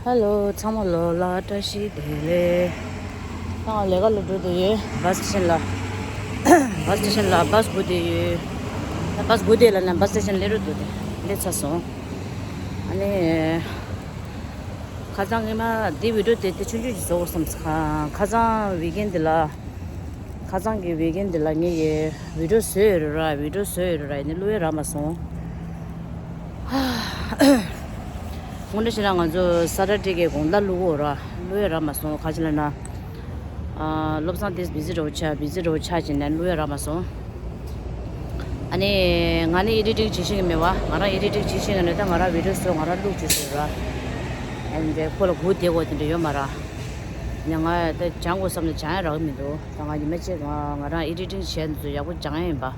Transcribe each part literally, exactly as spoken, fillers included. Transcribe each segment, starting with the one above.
ཧེ་ལོ། ཚང་མ་ལོ་ལ་བཀྲ་ཤིས་བདེ་ལེགས། ང་ལས་ཀ་ལ་འགྲོ་བསྡད་ཡོད། བཱས་སི་ཊེ་ཤན་ལ། བཱས་སི་ཊེ་ཤན་ལ་བཱས་སྒུག་བསྡད་ཡོད། ད་བཱས་སྒུག་བསྡད་ལབ་ན་བཱས་སི་ཊེ་ཤན་སླེབས་རོགས་འདུག་སྟེ་སླེབས་ཚར་སོང་། ཨ་ནི། ཁ་སང་ངས་མ་འདི་བི་ཌི་ཡོ་དེ་དེ་ཆུང་ཆུང་ཞིག་བཟོ་དགོས་བསམ་ཚར། ཁ་སང་ཝིག་ཨེན་འདི་ལ། ཁ་སང་གི་ཝིག་ཨེན་འདི་ལ་ངས་ཀྱི་བི་ཌི་ཡོ་བཟོས་ཡོད་རེད་ར། བི་ཌི་ཡོ་བཟོས་ཡོད་རེད་ར། ཡིན་ནའི་བླུག་ཡས་རག་མ་སོང་། དངོས་གནས་བཤད་ན་ང་ཚོ་ས་ཊར་ཌེ་གི་དགོང་དག་བླུག་གི་ཡོད་ར། བླུག་ཡས་རག་མ་སོང་། ག་ཅི་ལབ་ན། ཨ། བློ་བཟང་དེ་བི་ཟི་འདྲ་བོ་ཆགས། བི་ཟི་འདྲ་བོ་ཆགས་བྱས་ནས་བླུག་ཡས་རག་མ་སོང་། ཨ་ནི་ང་ནི་ཨེ་ཌི་ཊིང་བྱེད་ཤེས་ཀྱི་མེད་པ། ང་རང་ཨེ་ཌི་ཊིང་བྱེད་ཤེས་ཀྱི་མེད། ད་ང་རང་བི་ཌི་ཡོ་བཟོས་ང་རང་བླུགས་བྱས་ཟེར་ར། ཨ་ནི་ཁོ་ལ་སྒུག་བསྡད་དགོས་དེ་འདྲ་ཡོད་མ་ར། ཡང་ང་ད་སྦྱང་དགོས་བསམ་ནས་སྦྱང་ཡས་རག་གི་མི་འདུག་ད་ང་ཉི་མ་གཅིག་ང་ང་རང་ཨེ་ཌི་ཊིང་བྱས་འདུག་ཡག་པོ་སྦྱང་ཡས་ཡིན་པ།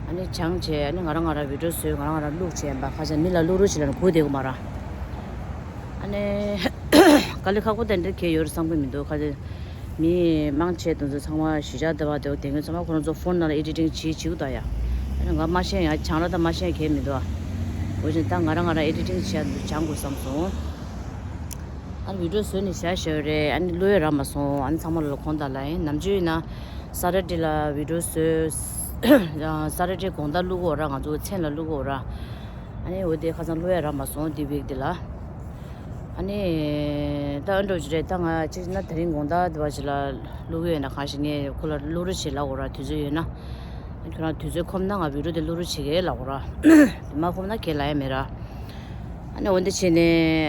ཨ་ནི་སྦྱངས་བྱས། ཨ་ནི་ང་རང་ང་རང་བི་ཌི་ཡོ་བཟོས། ང་རང་ང་རང་བླུགས་བྱས་ཡིན་པ། ཁ་ཤས་མི་ལ་བླུག་རོགས་བྱེད་ལབ་ནས་སྒུག་བསྡད་དགོས་མ་ར། ཨ་ནི་དཀའ་ལས་ཁག་པོ་དེ་འདྲ་གང་ཡང་ཡོད་རེད་བསམ་གྱི་མི་འདུག་ཁ་ཤས་མི་མང་ཆེ་དེ་ཚོ་ཚང་མ་གཞིས་ཆགས་དེ་བ་དེ་བ་དེ་ངོས་ཚང་མ་ཁོ་རང་ཚོ་ཕོན་ནང་ལ་ཨེ་ཌི་ཊིང་བྱེད་བྱེད་ཀྱི་འདུག་ཡ། ཨ་ནི་ང་མ་ཤེས་ཡ། སྦྱང་ར་ད་མ་ཤེས་ཡ་གང་ཡང་མི་འདུག་འོ་བྱས་ད་ང་རང་ང་རང་ཨེ་ཌི་ཊིང་བྱས་འདུག་སྦྱང་དགོས་བསམ་སོང་། ཨ་ནི་བི་ཌི་ཡོ་བཟོས་ནས་བཞག་བཞག་རེད། ཨ་ནི་བླུག་ཡས་རག་མ་སོང་། ཨ་ནི་ཚང་མ་ལོ་ལ་དགོངས་དག་ལབ་ཡིན། ནམ་རྒྱུན་ཡིན་ན་ས་ཊར་ཌེ་ལ་བི་ཌི་ཡོ་བཟོས། ས་ཊར་ཌེ་དགོང་དག་བླུག་གི་ཡོད་ར། ང་ཚོ་མཚན་ལ་བླུག་གི་ཡོད་ར། ཨ་ནི་འོ་དེ་ཁ་སང་བླུག་ཡས་རག་མ་སོང་། དེ་ཝིག་དེ་ལ། ཨ་ནི་ད་ཨ་འདྲ་བོ་ཅིག་རེད། ད་ང་གཅིག་ན་དེ་རིང་དགོང་དག་དེ་བ་ཅིག་ལ་བླུག་གི་ཡོད་ན། གང་ཞིག་ངས་ཁོ་ལ་བླུག་རོགས་བྱེད་ལབ་དགོས་ར། དུས་ཚོད་ཡོད་ན། ཁྱོད་རང་དུས་ཚོད་ཁོམ་ན་ང་བི་ཌི་ཡོ་དེ་བླུག་རོགས་བྱེད་གི་ལབ་དགོས་ར། མ་ཁོམ་ན་ཁས་ལེན་ཡས་མེད་ར། ཨ་ནི་འོ་འདི་བྱས་ནས་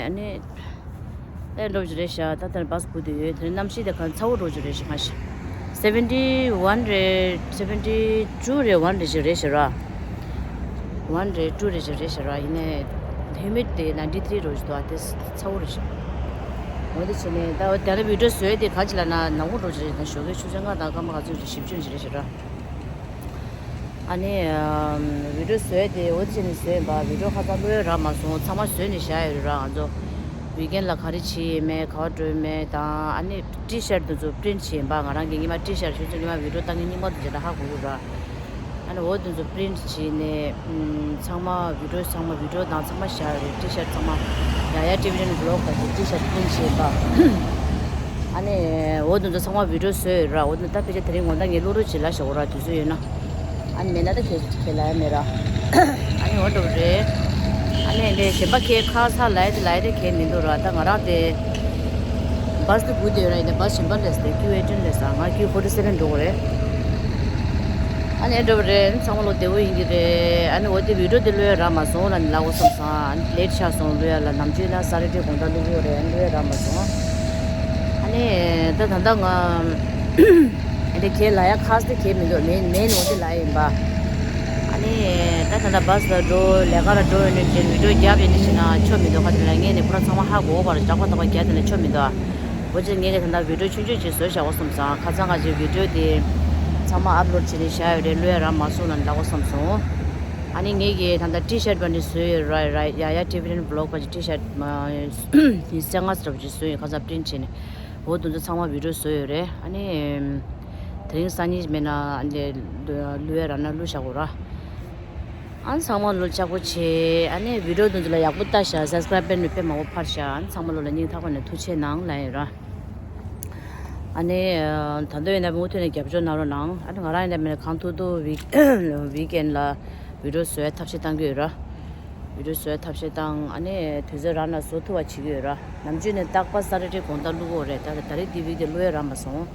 ཨ་ནི། ཨེ་འདྲ་བོ་ཅིག་རེད་ཤག་ད་ལྟ་བཱས་སྒུག་བསྡད་ཡོད། དེ་རིང་གནམ་གཤིས་དེ་ག་ཚ་བོ་འདྲ་བོ་ཅིག་རེད་ཤག་མ་གཞི། སེ་བེན་ཊི་ཝན་རེད། སེ་བེན་ཊི་ཊུ་རེད། ཝན་རེད་ཅིག་རེད་ཤག་ར། ཝན་རེད། ཊུ་རེད་ཅིག་རེད་ཤག་ར། ཡིན་ནའི་ཧིའུ་མིཌ་དེ་ནའིན་ཊི་ཐི་རི་འདྲ་བོ་ཅིག་འདུག་ཨ་དེ་ཚ་བོ་རེད་ཤག་འོ་འདི་བྱས་ནས་ད་ད་ལྟ་བི་ཌི་ཡོ་བཟོས་དེ་ག་ཅི་ལབ་ན་ནག་པོ་འདྲ་བོ་ཅིག་རེད། ད་ཞོགས་ཀའི་ཆུ་ཚོད་ལྔ་དང་སྐར་མ་ག་ཚོད་ཅིག་བཞི་བཅུ་ཅིག་རེད་ཤག་ར། ཨ་ནི་བི་ཌི་ཡོ་བཟོས་དེ་འོ་དེ་བྱས་ནས་བཟོས་ཡིན་པ། བི་ཌི་ཡོ་ཁ་སང་བླུག་ཡས་རག་མ་སོང་། ཚང་མ་བཟོས་ནས་བཞག་ཡོད་རེད་ར། ང་ཚོ་ཝིག་ཨེན་ལ་ག་རེ་བྱེད་ཡིན་མེད། ག་པར་འགྲོ་ཡིན་མེད་དང་། ཨ་ནི་ཊི་ཤར་དེ་ཚོ་པི་རིན་ཊི་བྱས་ཡིན་པ། ང་རང་གི་སྔོན་མ་ཊི་ཤར་ཁྱོད་ཚོ་སྔོན་མ་བི་ཌི་ཡོ་ལྟ་མཁན་རྙིང་པ་དེ་ཚོ་ད་ཧ་གོ་གི་ར། ཨ་ནི་འོ་དེ་ཚོ་པི་རིན་ཊི་བྱས་ནས་ཚང་མ་བི་ཌི་ཡོ་ཚང་མ་བི་ཌི་ཡོ་དང་ཚང་མ་བཞག་ཡོད་རེད། ཊི་ཤར་ཚང་མ། ཡ་ཡ་ཊི་བི་རན་བི་ལོག་ག་ཅིག་ཊི་ཤར་པི་རིན་ཊི་བྱས་ཡིན་པ། ཨ་ནི་འོ་དེ་ཚོ་ཚང་མ་བི་ཌི་ཡོ་བཟོས་ཡོད་ར། འོ་དེ་ད་ཕལ་ཆེར་དེ་རིང་དགོང་དག་ངས་བླུག་རོགས་བྱེད་ལབ་བཞག་གོ་ར། དུས་ཚོད་ཡོད་ན། ཨ་ནི་མེད་ན་ད་ཁྱེད་ཁྱེད་ལ་ཡ་མེད་ར། ཨ་ནི་འོ་འདྲ་བོ་རེད། ཨ་ནི་འདི་གཞན་པ་ཁྱེད་ཁ་ཚ་ལབ་ཡ་དེ་ལབ་ཡ་དེ་ཁྱེད་མི་འདུག་ར། ད་ང་རང་དེ་བཱས་དེ་སྒུག་བསྡད་ཡོད་ར། ཡིན་ནའི་བཱས་གཞན་པ་སླེབས་སོང་། ཀིའུ་ཨེ་ཊིན་སླེབས་སོང་། ང་ཀིའུ་ཕོར་ཊི་སེ་བེན་འགྲོ་དགོས་རེད། ཨ་ནི་འདྲ་བོ་རེད། ཚང་མ་ལོ་བདེ་པོ་ཡིན་གྱི་རེད། ཨ་ནི་འོ་དེ་བི་ཌི་ཡོ་དེ་བླུག་ཡ་རག་མ་སོང་ལབ་ནས་ལབ་དགོས་བསམ་སོང་། ཨ་ནི་ལེ་ཊི་ཆགས་སོང་བླུག་ཡ་ལ། ནམ་རྒྱུན་ན་ས་ཊར་ཌེ་དགོང་དག་བླུག་གི་ཡོད་རེད། ཨ་ནི་བླུག་ཡ་རག་མ་སོང་། ཨ་ནི་ད་ད་ལྟ་ང་ཨ་ནི་ཁྱེད་ལབ་ཡ་ཁག་ཅིག་ཁྱེད་མི་འདུག་མེན་མེན་འོ་དེ་ལབ་ཡ་ཡིན་པ། ཨ་ནི་ད་ད་ལྟ་བཱས་ལ་འགྲོ། ལས་ཀ་ལ་འགྲོ་ཡོད་ནས་བྱས་བི་ཌི་ཡོ་རྒྱབ་ཡོད་ནས་བྱས་ན་ཆོ་མི་འདུག་ཁ་དེ་ལ་ངས་ནས་ཁོ་རང་ཚང་མ་ཧ་གོ་བར་ཇག་པ་ཏག་པ་རྒྱབ་དེ་ལ་ཆོ་མི་འདུག་འོ་ཅིག་ངས་ཀྱི་ད་ལྟ་བི་ཌི་ཡོ་ཆུང་ཆུང་ཅིག་བཟོས་བཞག་པ་བསམ་སོང་། ཁ་སང་ང་ཚོའི་བི་ཌི་ཡོ་དེ་ཚང་མ་ཨབ་ལོཌ་བྱས་ནས་བཞག་ཡོད་རེད། བླུག་ཡ་རག་མ་སོང་ལབ་ནས་ལབ་དགོས་བསམ་སོང་། ཨ་ནི་ངས་ཀྱི་ད་ལྟ་ཊི་ཤར་པ་ནི་བཟོས་ཡོད་ར། ར་ཡ་ཡ་ཊི་བི་རན་བི་ལོག་པ་ཅིག་ཊི་ཤར་ཉི་ཤུ་རྩ་ལྔ་ཙམ་ཅིག་བཟོས་ཡོད། ཁ་སང་པི་རིན་ཊི་བྱས་ནས། འོ་དེ་ཚོ་ཚང་མ་བི་ཌི་ཡོ་བཟོས་ཡོད་རེད། ཨ་ནི་དེ་རིང་སང་ཉིན་མེད་ན་ཨ་ནི་བླུག་ཡ་རག་ན་བླུག་བཞག་གོ་ར། ཨ་ཚང་མ་ལོ་ལ་ལྕགས་པོ་བྱེད། ཨ་ནི་བི་ཌི་ཡོ་དེ་ཚོ་ལ་ཡག་པོ་ལྟ་ཤག་སབ་སི་ཀ་རའིབ་དཔེ་མང་པོ་འཕར་ཤག་ཨ་ཚང་མ་ལོ་ལ་སྙིང་ཐག་པ་ནས་ཐུགས་རྗེ་གནང་ལབ་ཡོད་ར། ཨ་ནི་ད་དུང་ཡིན་ན་མུ་མཐུད་ནས་རྒྱབ་སྐྱོར་གནང་རོགས་གནང་། ཨ་ནི་ང་རང་ཡིན་ན་མེད་ན་གང་ཐུབ་ཐུབ་ཝིག་ཝིག་ཨེན་ལ་བི་ཌི་ཡོ་བཟོ་ཡ་ཐབས་ཤེས་བཏང་གི་ཡོད་ར། བི་ཌི་ཡོ་བཟོ་ཡ་ཐབས་ཤེས་བཏང་། ཨ་ནི་དུས་ཚོད་རག་ན་བཟོ་ཐུབ་པ་བྱེད་ཀྱི་ཡོད་ར། ནམ་རྒྱུན་ནས་རྟག་པར་ས་ཊར་ཌེ་དགོང་དག་བླུག་གི་ཡོད་རེད། ད་ད་རེས་འདི་ཝིག་དེ་བླུག་ཡ་རག་མ་སོང་།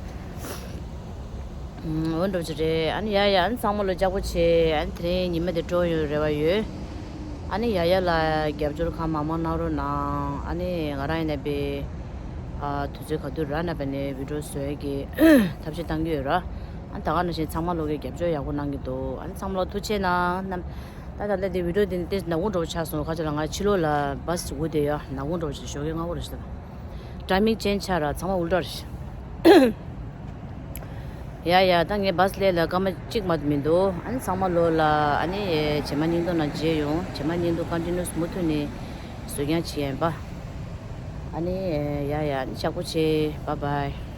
ཨུམ། འོ་འདྲ་བོ་ཅིག་རེད། ཨ་ནི་ཡ་ཡ། ཨ་ནི་ཚང་མ་ལོ་ལྕགས་པོ་བྱེད། ཨ་ནི་དེ་རིང་ཉི་མ་དེ་སྤྲོ་ཡོང་རེ་བ་ཡོད། ཨ་ནི་ཡ་ཡ་ལ་རྒྱབ་སྐྱོར་གང་མང་མང་གནང་རོགས་གནང་། ཨ་ནི་ང་རང་ཡིན་ན་པའི་ཨ་དུས་ཚོད་ག་དུས་རག་ན་པ་ནས་བི་ཌི་ཡོ་བཟོ་ཡ་གི་ཐབས་ཤེས་བཏང་གི་ཡོད་ར། ཨ་ནི་ད་ག་ནང་བཞིན་ཚང་མ་ལོ་གི་རྒྱབ་སྐྱོར་ཡག་པོ་གནང་གི་འདུག་ཨ་ནི་ཚང་མ་ལོ་ཐུགས་རྗེ་གནང་། ད་ད་ལྟ་དེ་བི་ཌི་ཡོ་དེ་ནི་ཏོག་ཙམ་ནག་པོ་འདྲ་བོ་ཆགས་སོང་། ག་ཅི་ལ་ང་ཕྱི་ལོགས་ལ་བཱས་སྒུག་བསྡད་ཡ་ནག་པོ་འདྲ་བོ་ཅིག་ཞོགས་ཀས་སྔ་པོ་རེད་ཤག་ད་ཊའི་མིང་ཅེན་ཇི་ཆགས་ར། ཚང་མ་འུར་སྒྲ་རེད་ཤག་ཡ་ཡ། ད་ངས་བཱས་སླེབས་ལ་སྐར་མ་གཅིག་མ་གཏོགས་མི་འདུག་ཨ་ནི་ཚང་མ་ལོ་ལ་ཨ་ནི་རྗེས་མ་བརྙན་ཐུང་ནང་མཇལ་ཡོང་། རྗེས་མ་བརྙན་ཐུང་ཀོན་ཊི་ནིའུ་སི་མུ་མཐུད་ནས་བཟོ་རྐྱང་བྱེད་ཡ་ཡིན་པ། ཨ་ནི་ཡ་ཡ། ཨ་ནི་ལྕགས་པོ་བྱེད། བཱའི་བཱའི།